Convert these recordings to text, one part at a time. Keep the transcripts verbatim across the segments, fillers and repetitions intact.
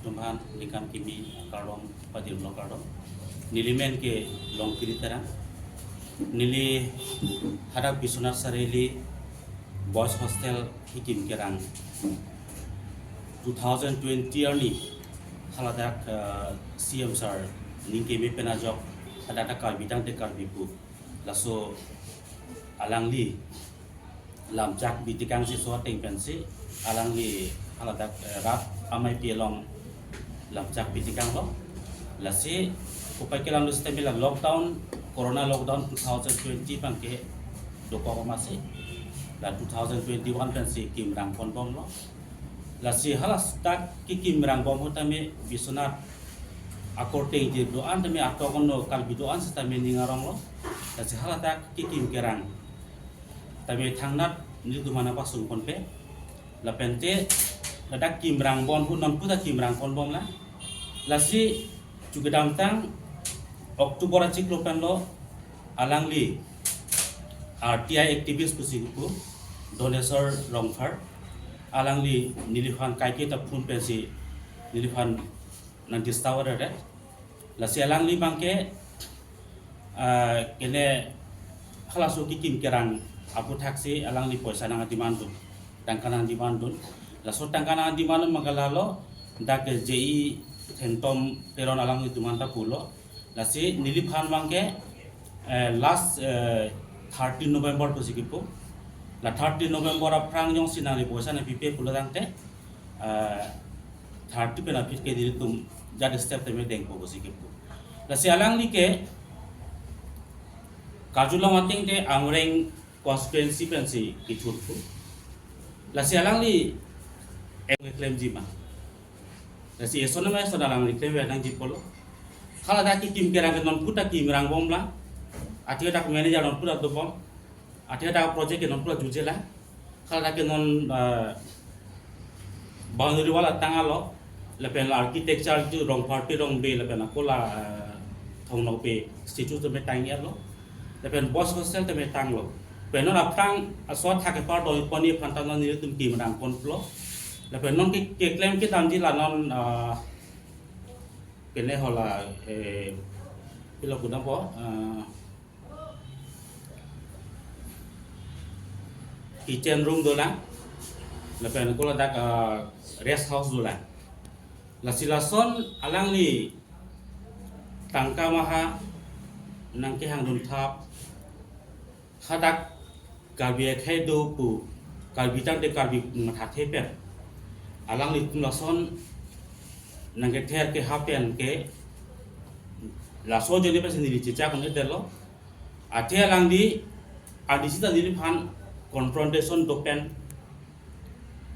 Tumphan ningkan kimi kardom, pajirlo kardom. Neli men ke Longkiri Terang. Neli hadak Biswanath Chariali Boys Hostel kikim kerang two thousand twenty arni haladak, eh, C M sir ning keme pen ajok hadak Karbi tangte Karbi pu. Laso alangli lamchak bitikang si so ateng pensi alangli haladak, eh, rat amei pi along lamchak bitikanglo. Lasi kopai kelang lo sitame la lockdown, corona lockdown two thousand twenty abangke dokok amatsi la two thousand twenty-one pensi kimrang ponbomlo. Lasi haladak kikim rangbom ahut tame Biswanath akorte ingti do-an tame atok ono Karbi do-an sitame ning aronglo. Lasi haladak kikim kerang tame thangnat nelitum aphan pasung ponpe. Lapente ladak kimrang bon ahut non puta kimrang ponbomlang. Lasi chu kedamtang October achiklo penlo alangli R T I activist pusi kipu Donesor Rongphar, alangli neliphan kaike ta phone pensi neliphan nang disturb ave. Lasi alangli abangke, ah, kene halaso kikim kerang aphuthaksi alangli poisa nang demand dun, tangka nang demand dun. Laso tangka nang demand dun abangke lalo dak J E Thengtom Teron alanglitum aphan ta pulo. Lasi neliphan abangke, eh, last, eh, thirteen November pusi kipu. La thirteen November aphrang jongsi nangli poisa nangpipe pulo tangte, eh, thirty pen aphi ke nelitum jat step tame dengpo pusi kipu. Lasi alangli ke karjulong ateng te Amreng constituency pensi kithurpo. Lasi alangli eng claim jima. Lasi eson nama eson alangli claim ave nangji pulo. Haladak kikim kerang ke non puta kimrang bomlang. Athe dak manager non puta dobom. Athe dak project ke non puta jujela. Haladak ke non, eh, boundary wall atang alo. Lapen architecture ju Rongphar pi Rongbe lapen akola, eh, Thongnokbe statue tame tang-etlo. Lapen boys hostel tame tanglo. Pen non aphrang aso athak kepardon ponji aphan ta non nelitum kimrang ponlo. Lapen non ke, ke claim kedamji la non, ah, kene hala, eh, pilo kedampo, ah, kitchen room dolang. Lapen akola dak, ah, rest house dolang. Lasi lason alangli tangka maha nangkehang dun thap, hadak Karbi akhei do pu, Karbi tangte Karbi mathathe pen alanglitum lason nangkether kehap pen ke laso ajoine pensi neli chechak un-edetlo. Athe alangli, adi sita neliphan confrontation do pen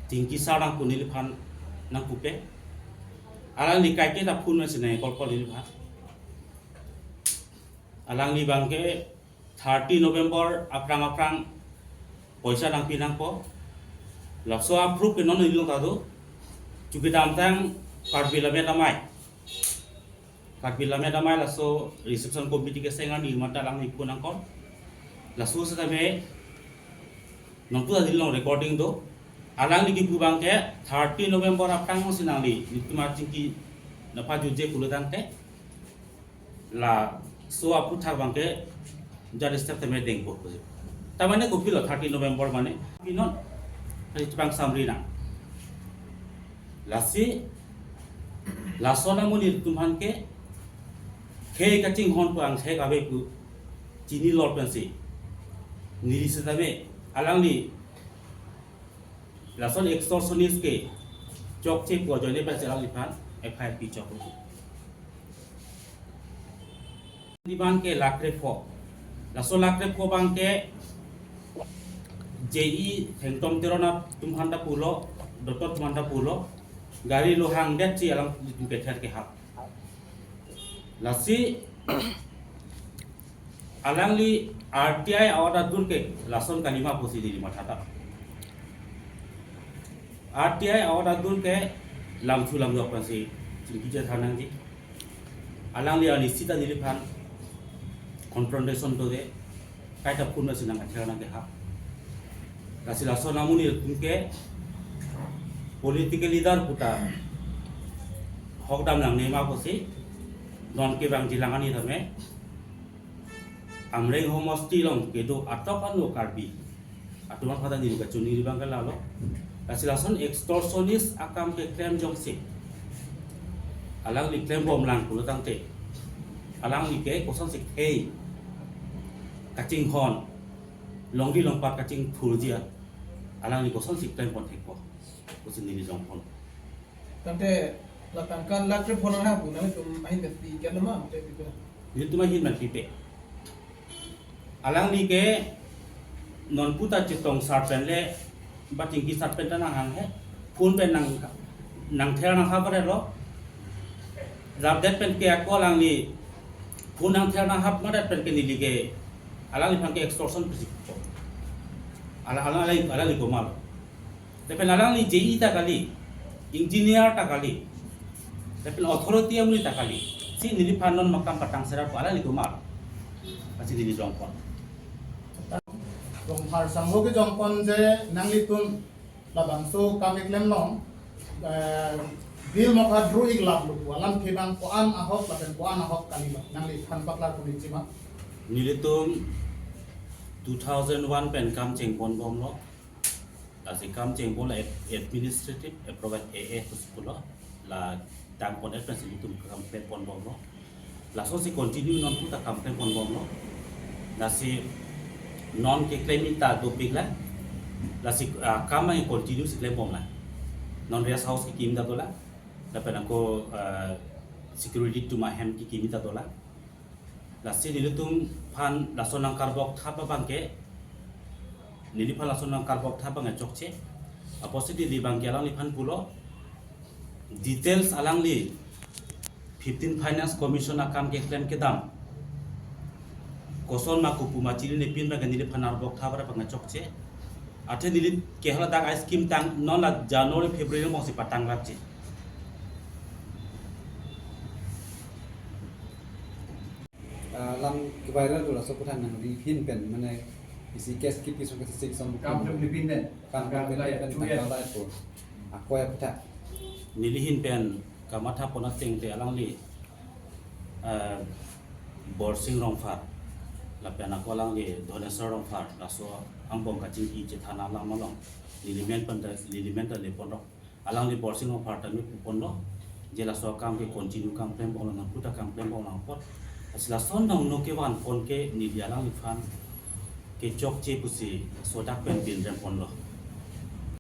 Tingki sar nangpu neliphan nangpupe. Alangli kaike ta phone pensi nang-call call neliphan. Alangli abangke thirty November aphrang aphrang poisa nangpi nangpo. Laso a-proof ke non neli along ta do. Chu kedamtang Karbi Lammet Amei, Karbi Lammet Amei laso reception committee keseng arni mata alangli phone nang-call. Laso setame non puta neli along recording do. Alangli kipu abangke thirty November aphrang si nangli nelitum achingki nangpajuje pulo tangte, laso aphuthak abangke jat step tame dengpo pusi. Ta mane kopilo thirty November mane? Pinon, hari chepangsamri nang. Lasi lason amonit atum aphan ke khei kachinghon pu angthek ave pu chinilo pensi neli setame alangli lason extortionist ke chokche pu ajoine pensi alangliphan F I R pichok. Demand ke lakh krepho. Laso lakh krepho abangke J E Thengtom Teron atum aphan ta pulo, Doctor atum aphan ta pulo, gari lo hangdetsi alangtum kether kehap. Lasi alangli R T I a-order dur ke lason kalima pusi neli mathatha. R T I a-order dur ke lamthu lamjok pensi chingki chethan nangji. Alangli arnisi ta neliphan confrontation dode, kaita phone pensi nangkether nangkehap. Lasi lason amonit atum ke political leader puta Hok dam nangne ma pusi, non kevangji lang ani tame, Amreng homosti along kedo atok anu Karbi atum aphan ta neli kachoningri abang ke lalo. Lasi lason extortionist akam keklem jongsi alangli klembom lang pulo tangte, alangli ke kosonsi khei kachinghon, longri longpat kachingthurji, alangli kosonsi klempon thekpo pusi neli jongpon. Tangte la tangka lakh krepho nang ha pu nangtum ahin pen pi kan ma, te pi ko. Nelitum ahin pen pipe. Alangli ke non puta chetong sar pen le, ba chingki sar pen ta nanghang he. Phone pen nang, nangther nanghap lo. Jabdet pen ke ako alangli phone nangther nanghap madat pen ke neli ke alangliphan ke extortion pusi ko. Ala, ala, alangli, alangli komat lo. Lapen alangli J E ta kali, engineer ta kali, lapen authority amonit ta kali. Si neliphan non ma kam patang sera pu alangli komat lo. Lasi neli jongpon. Rongphar sangho ke jongpon je nanglitum labangso kam keklem along, eh, bill mokha dru ik lap lo pu alam ke bang ko-an ahok lapen ko-an ahok kalilo, nangliphan paklar pon ikji ma? Nelitum two thousand one pen kam chengponbomlo. Lasi kam chengpon la ad-, administrative approval A A pusi pulo. La tangpon et pensi nelitum kam klemponbomlo. Lasonsi continue non puta kam klemponbomlo. Lasi non keklem ta dopik la. Lasi, ah, kam nang continue si klembom la. Non rest house kekim ta dolang. Lapen ako, ah, security atum ahem kekim ta dolang. Lasi nelitum aphan lason nangkarbok thap abang ke, neliphan lason nangkarbok thap abang ke chokche. Apotsi neli abang ke alangliphan pulo, details alangli fifteen Finance Commission akam keklem kedam koson ma kopu ma chinine pin abang ke neliphan nangkarbok thap abang ke chokche. Athe neli ke hala dak a-scheme tang non la January February mong si patang rapji. Ah, lam keviral tu laso aputhak nangli ahin pen mane isi case kipi sung ke sik som kam klem pin pen. Kam klem pin pen tangka la ko. Ako ya aputhak. Neli ahin pen kamatha pon ateng te alangli, eh, Borsing Rongphar, lapen ako alangli Dhoneswar Rongphar, laso angbong kachingki chethan alam along neli amen pen ta, neli amen ta lepon rok. Alangli Borsing Rongphar ta neli puponlo, je laso akam ke continue kam klembomlang, puta kam klembomlang apot. Lasi lason dong no kevanpon ke neli alangliphan kechokche pusi sodak pen binremponlo.